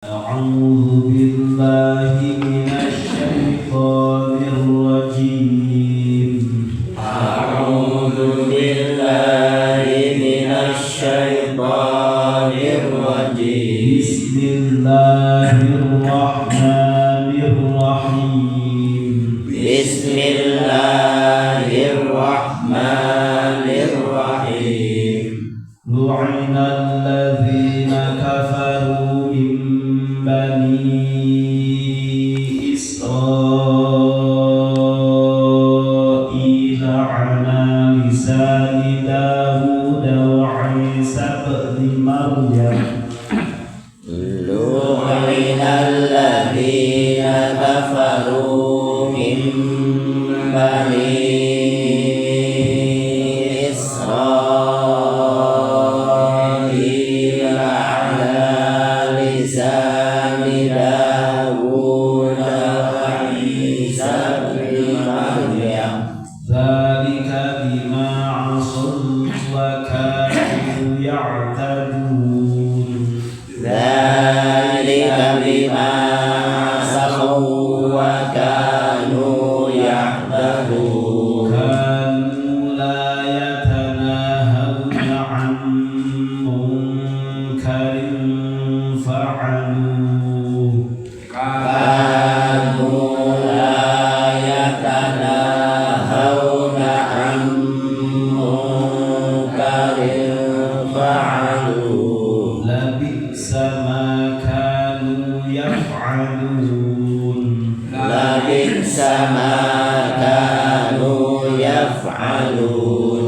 أعوذ بالله من الشيطان الرجيم. أعوذ بالله من الشيطان الرجيم. بسم الله الرحمن الرحيم. بسم الله الرحمن الرحيم. لعن الذين كفروا من بني إسرائيل على لسان داود وعيسى ابن مريم. لعن الذين كفروا من بني إسرائيل على لسان داود وعيسى ابن مريم. ذلك بما عصوا وكانوا يعتدون. ذلك بما عصوا وكانوا يعتدون. كانوا لا يتناهون عن منكر فعلوه. كانوا لا يتناهون عن منكر فعلوه. لبئس ما كانوا يفعلون. لبئس ما كانوا يفعلون.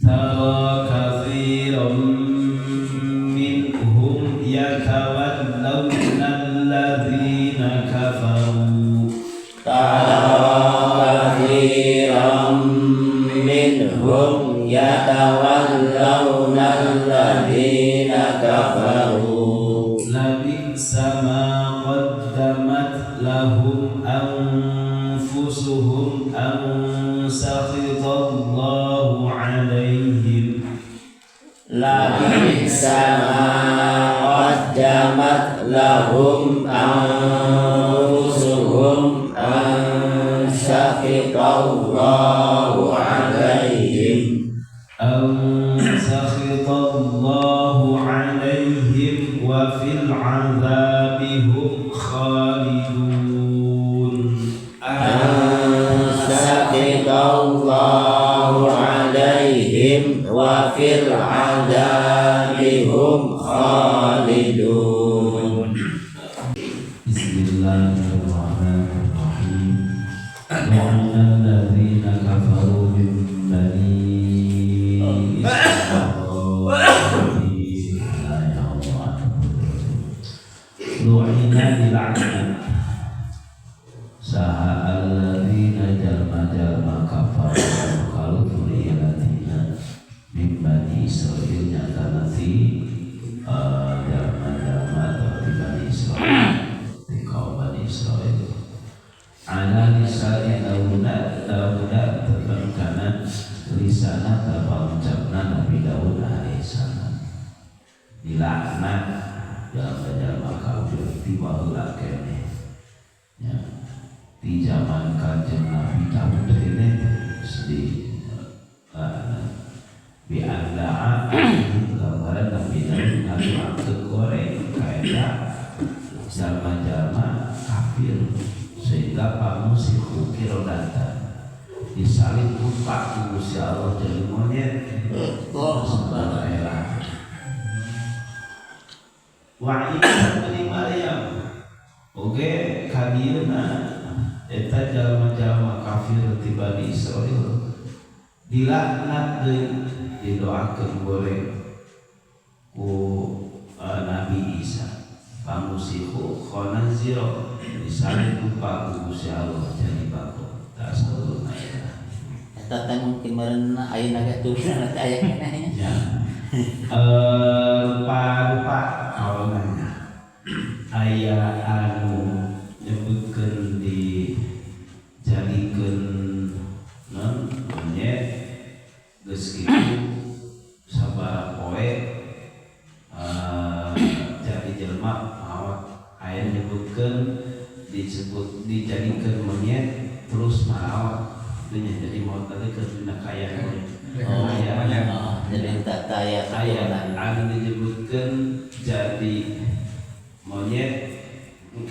ترى كثيرا منهم يتولون الذين كفروا. ترى كثيرا منهم يتولون الذين كفروا. لبئس ما قدمت لهم أنفسهم أن سخط الله عليهم. لبئس ما قدمت لهم أنفسهم أن سخط الله عليهم. أن سخط الله عليهم وفي العذاب هم خالدون. أن سخط الله عليهم وفي العذاب هم خالدون. بسم الله الرحمن الرحيم. لعن الذين كفروا من بني إسرائيل. لا يا الله. لعن dilaknat saha الذين jalma-jalma كفروا kalufur الذين من بني إسرائيل nyata nanti jalma-jalma atau di Bani Israel, di kaum Bani Israel, على لسان داود داود tepan kana lisana ucapna Nabi Daud alaihissalam. Dilaknat jalma-jalma kafir ti baheula keneh ya, di zaman Kanjeng Nabi Daud ini di بأن دعا gambaran Nabi Daud ngadoakeun goreng kaeta jalma-jalma kafir sehingga فمسخوا قردة disalib lupa ku Gusti Allah jadi monyet. Daerah وعيسى ابن مريم oge kadieuna eta jalma-jalma kafir ti Bani Israil dilaknat deui, didoakeun goreng ku Nabi Isa فمسخوا خنازير disalib lupa ku Gusti Allah jadi bako tak saurna eta. Eta teh mungkin meureun ayeuna ge tulisan teh aya keneh nya. Ya, lupa lupa awalnya aya anu nyebutkeun dijadikeun non monyet geus kitu sabaraha poe jadi jelema maot. dijadikeun monyet terus maraot nya jadi maot teh keur dina kaya monyet. Oh, Aya oh, jadi tak aya aya keturunan. Anu disebutkeun jadi monyet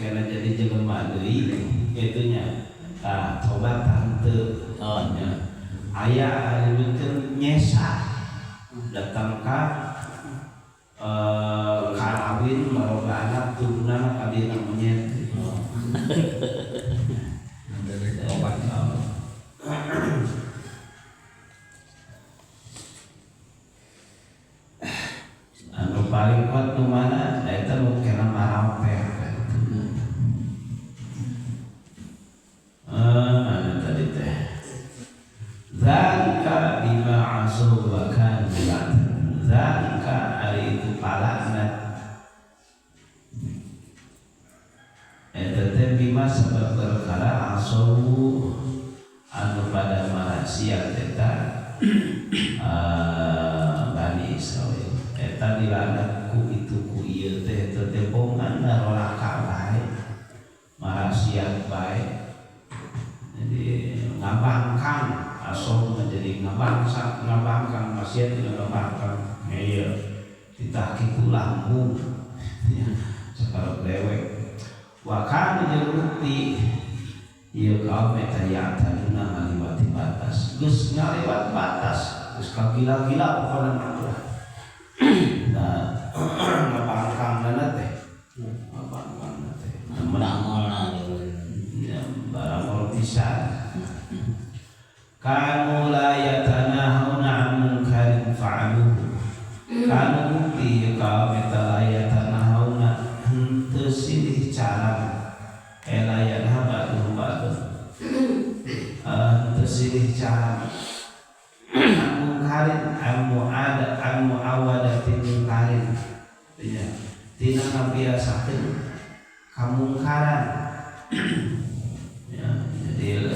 karena jadi jelema deui kitu nya tah tobat henteu. Oh, nya aya anu disebutkeun nyesa datang ka karawin maroga anak turunana ka dina monyet. Oh. Dari obat. Anu paling kuat nu mana eta nu kena maraot teh. Mana tadi teh zalika bima asaw wa kanu ya'tadun. Zalika ari itu palaknat eta teh bima sabab perkara asaw anu pada marasiat eta Bani Israil eta dilaknat ku itu ku ieu teh eta teh bongan narolaka bae marasiat bae jadi ngabangkang asal menjadi ngabangsa ngabangkang maksiat tidak ngabangkang ieu titah kitu lambung sakarep dewek wa kanu jeung bukti ieu kaum eta ya'taduna ngaliwati batas geus ngaliwat batas geus kagila-gila pokona mah lah. Nah ngabangkangna teh ngabangkangna teh Bangolna gitu. Ya, barangol pisan. Kanu la yatanahuna 'an munkarin fa'aluhu. Kanu bukti kaum eta la yatanahuna henteu silih cara la yanha ba'duhum ba'dun. Henteu silih cara an munkarin an mu'ada an mu'awadatin munkarin. Ya, tina ngabiasakeun kamungkaran. Ya, jadi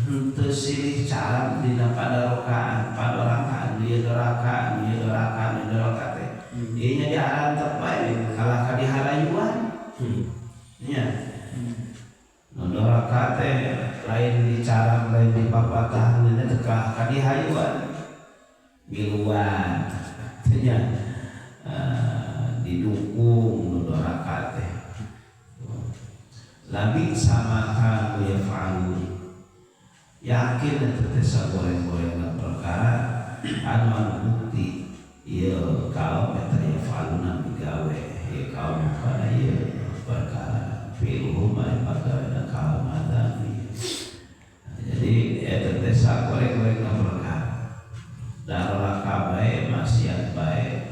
henteu silih cara dina padarokaan, padorakaan, ieu dorakaan, ieu dorakaan, ieu doraka teh. Ieu nya diarantep bae kalah ka diharayuan. Nya. Nu doraka teh lain dicaram, lain dipapatahan, nya teh kalah ka dihayuan. Miluan. Nya. Didukung nu doraka teh. Labi sama kanu yaf'alun. Yakin eta teh sagoreng-gorengna perkara anu anu bukti ieu kaum eta yaf'aluna migawe ieu kaum kana ieu perkara fi'luhum ay pagawena kaum adami. Jadi eta teh sagoreng-gorengna perkara daroraka bae maksiat bae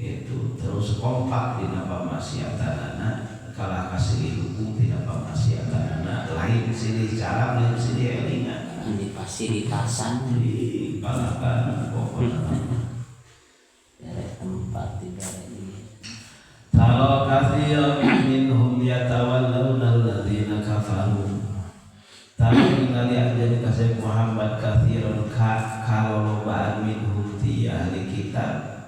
itu terus kompak dina pamaksiatanana kalah kasih dukung tina pamaksiatanana lain silih cara lain silih elingan Di fasilitasan di palakan pokokna dari tempat tidak ini. Tara katsiran minhum yatawallawna alladzina kafaru. Tara ningali anjeun ka Syekh Muhammad katsiran ka kalolobaan minhum ti ahli kitab.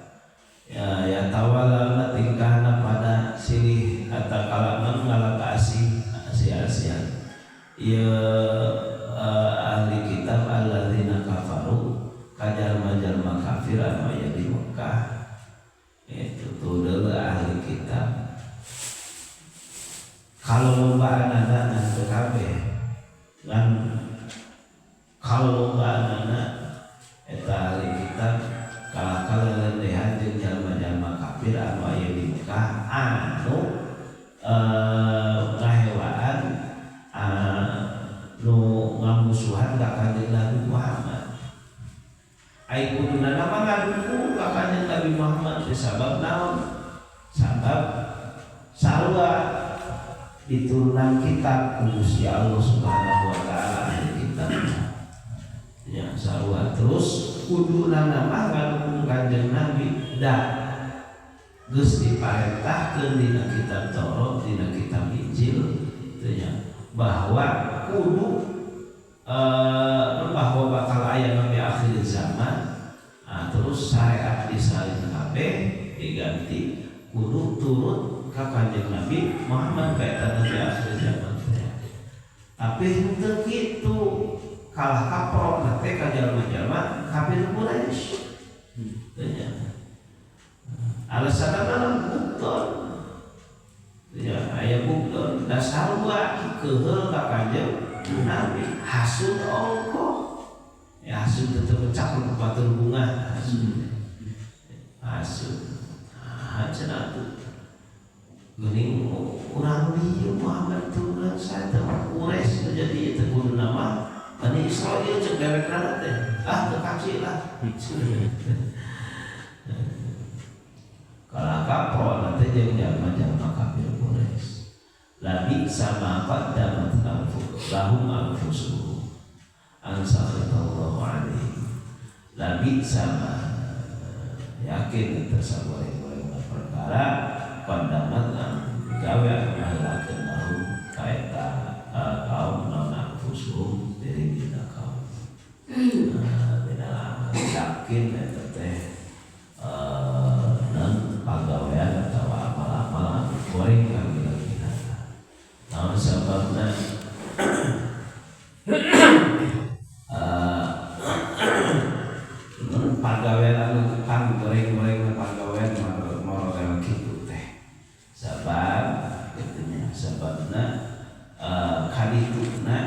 Ya yatawallawna tingkahna pada silih atau kalaman ngalaka asih asih-asihan. Ieu ahli kitab alladzina kafaru kajalma-jalma kafir anu aya di Mekah. Itu tuh ahli kitab. Kalau lombaanana ngan teu kabeh ngan kalau lombaanana eta ahli kitab kalah kalelendehan jeung jalma-jalma kafir anu aya di Mekah anu ngahewaan nu ngamusuhan ka Kanjeng Nabi Muhammad. Ai kuduna mah ngadukung ka Kanjeng Nabi Muhammad sabab naon? Sabab sarua diturunan kitab ku Gusti Allah Subhanahu wa taala ahli kitab. Ya sarua terus kuduna mah ngadukung Kanjeng Nabi da geus diparentahkeun dina kitab Taurat, dina kitab Injil teu nya bahwa kudu bahwa bakal aya nabi akhir zaman. Nah, terus syariat disalin kabeh diganti kudu turut ka Kanjeng Nabi Muhammad ka eta nabi akhir zaman teh. Tapi henteu kitu kalah kaprok teh ka jalma-jalma kafir Quraisy. Tanya. Alasanna mah bukton. Ya, aya bukton dasarwa keheul ka Kanjeng Nabi hasud ongko. Ya hasud teu pecah ku batur bunga hasud. Hasud. Ah cenah tuh. Geuning urang dieu Muhammad teh urang saya teh Quraisy jadi teh kudu nama Bani Israil cek dewekna teh. Ah teu kaci lah. Kalau kapro nanti jeung jalma-jalma kafir Quraisy. Labi sama qaddamat lahum anfusuhum an sakhitallahu alaihi. Labi sama yakin eta sagoreng-goreng perkara qaddamat gawe ngahilakeun lahum kaeta kaum naon anfusuhum diri dina kaum. Bina yakin eta teh non pagawean atau amal-amal anu goreng kagila-gila. Naon sababna pagawean anu pang goreng-goreng pagawean model kitu teh. Sabab kitu nya sababna kadituna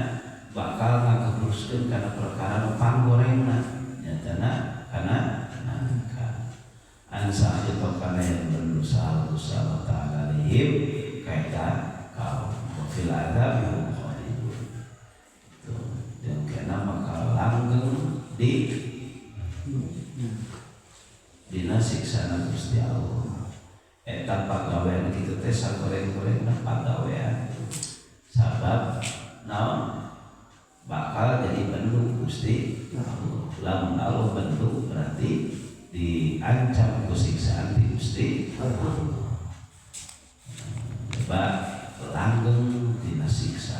bakal ngagebruskeun kana perkara nu panggorengna nyatana kana neraka. An sakhita kana yang berdosa Allah Ta'ala alaihim kaita kaum wa fil adzabi hum khalidun. Tuh, dan kena bakal langgeng di dina siksana Gusti Allah. Eta pagawean kitu teh sagoreng-gorengna pagawean. Sabab naon bakal jadi bentuk Gusti Allah. Lamun Allah bentuk berarti diancam ku siksaan di Gusti Allah. Coba langgeng dina siksa.